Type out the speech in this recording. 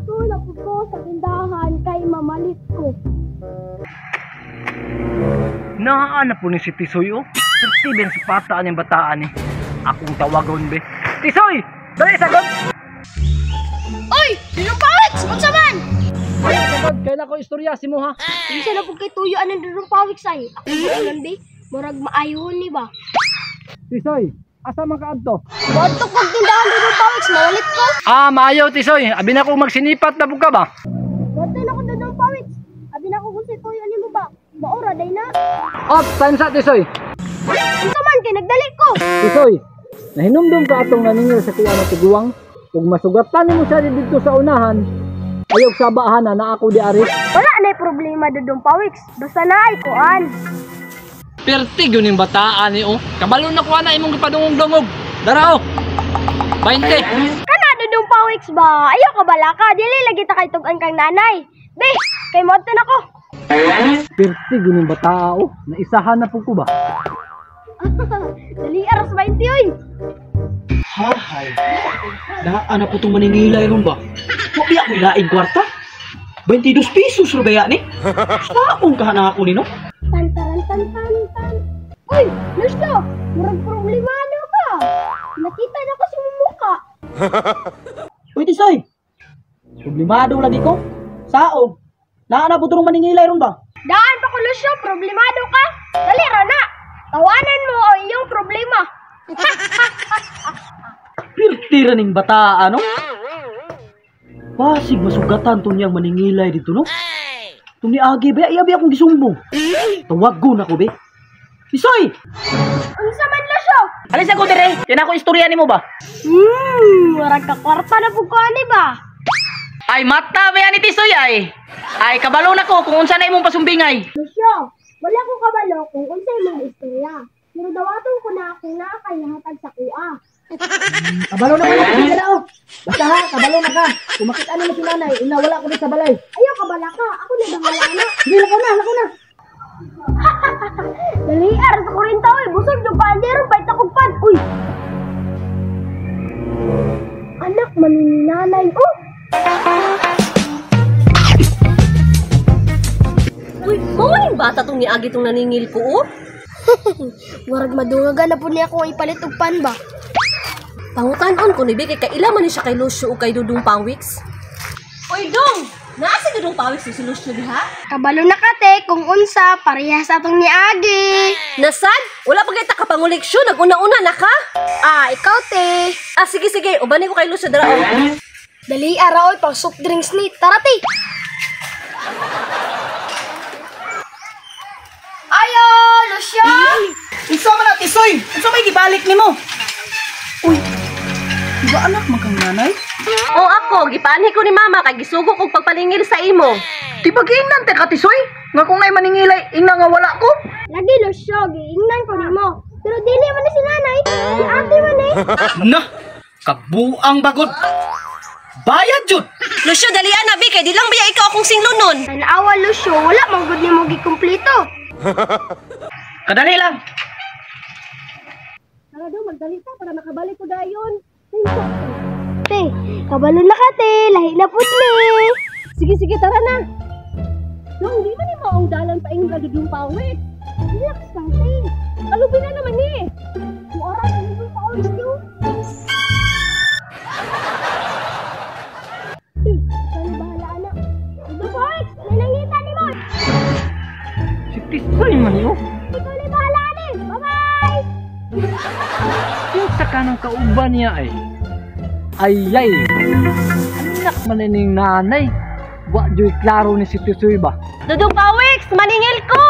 Tulog ko sa tindahan kay mamalit ko. Naa na po ni si Tisoy oh. Pertiben si pataan yung bataan eh. Akong tawagon be. Tisoy! Dali sagod! Oy! Dudong Pawix! Unsa man? Dali sagod! Kailan ko istorya si mo ha? Unsa na pud kay tuyo anang Dudong Pawix ay? Ako ba be? Murag maayohon ni ba? Tisoy, asa man ka adto? Badto kog tindahan, Dudong Pawix, mawalit ko. Ah, maayo Tisoy. Abi na ko magsinipat na pud ka ba? Badto na ko, Dudong Pawix. Abi na ko kung si tuyo nimo ba? Maura day na. Op, time sa Tisoy. Unsa man kay nagdali ko? Tisoy, nahinumdum ka atong naningil sa kuya ng tiguang. Kung masugatan nimo siya dito sa unahan, ayaw sabahan na na ako di ari. Wala na problema, Dudong Pawix. Basta na ay kuan. Pertig yun yung bataan ni oh. Kabalo na kuha na imong gipadungog-dungog. Dara oh. 20. Kana, Dudong Pawix ba? Ayaw ka bala ka. Dili lagi ta kay tug-an kang nanay. Be, kay moadto na ko. Pertig yun yung bataa oh. Naisahan na po ko ba? Dali aras 20 oy. Hahay. Daan na po itong maningilay ron ba? Wa biya ko ilaing kwarta? 22 pesos ro baya ni? Saong ka na ako ni no? Tan taran tan tan tan. Uy, Lucio, murag problemado ka. Nakita na ko si mumuka. Uy, Tisoy! Problemado lagi ko. Saong. Naa na po itong maningilay ron ba? Daan pa ko, Lucio, problemado ka. Dali ra na. Tawanan mo ang iyong problema. Pirtira ning bata, ano? Pasig masugatan to niyang maningilay dito, no? Itong niagi ba? Iyabi akong gisumbong. Tawag ko na ko, be. Tisoy! Unsa man, Lucio? Alis ako dire. Yan ako istorya nimo ba? Murag ka kwarta na pud ko ani ba? Ay mata ba ni Tisoy ay? Ay kabalo na ko kung unsa na imong pasumbingay. Lucio, wala ko kabalo kung unsa imong istorya. Pero dawaton ko na kung naa kay nahatag sa kuha. Kabalo na ko na oh. Basta ha, kabalo na ka. Kung makita nimo si nanay, ina wala ko sa balay. Ayaw ka bala ka, ako na bahala na. Sige, lakaw na, lakaw na. Dali, aras ako rin tao eh. Busog yung pandero, bait akong pan. Uy! Anak, manininanay. Oh! Uy, mao ning bata tong niagi tong naningil ko oh. Murag madungagan na po niya akong ipalit og pan ba? Pangutan-on ko ni Be kay kaila man ni siya kay Lucio ug kay Dudong Pawix. Uy, Dong! Naa si Dudong Pawix ug si Lucio diha? Kabalo na ka te, kung unsa, parehas atong niagi. Nasad? Wala pa kay ta kapangoleksyon, naguna-una na ka? Ah, ikaw te. Ah, sige sige, ubanin ko kay Lucio dara oh. Dali, araw, pang soft drinks ni. Tara te. Ayo, Lucio! Unsa man na Tisoy? Unsa may gibalik nimo? Uy. Di ba anak man kang nanay? Oh, ako, gipaanhi ko ni mama kay gisugo kog pagpalingil sa imo. Di ba giingnan te ka Tisoy? Nga kung nay maningilay, ingna nga wala ko. Lagi, Lucio, giingnan ko nimo. Pero dili man ni si nanay, si ate man eh. Na, kabuang bagod. Bayad jud. Lucio, dalian na bi kay di lang biya ikaw akong singlonon. Tanawa, Lucio, wala man gud nimo gikumpleto. Kadali lang. Tara daw, magdali ta para makabalik ko dayon. Te, kabalo na ka te, lahi na pud ni. Sige sige, tara na. Dong, di man ni maong dalan pa ingon ka Dudong Pawix. Relax lang te. Kalubi na naman ni. Kung oras ang pa oras ko. Te, ikaw na bahala anak. Dudong Pawix, may nangita ni mo. Si Tisoy man oh. Ikaw na bahala ani. Bye-bye. Yung sa kanang kauban niya ay. Ayay. Anak man ning nanay. Wa joy klaro ni si Tisoy ba? Dudong Pawix, maningil ko.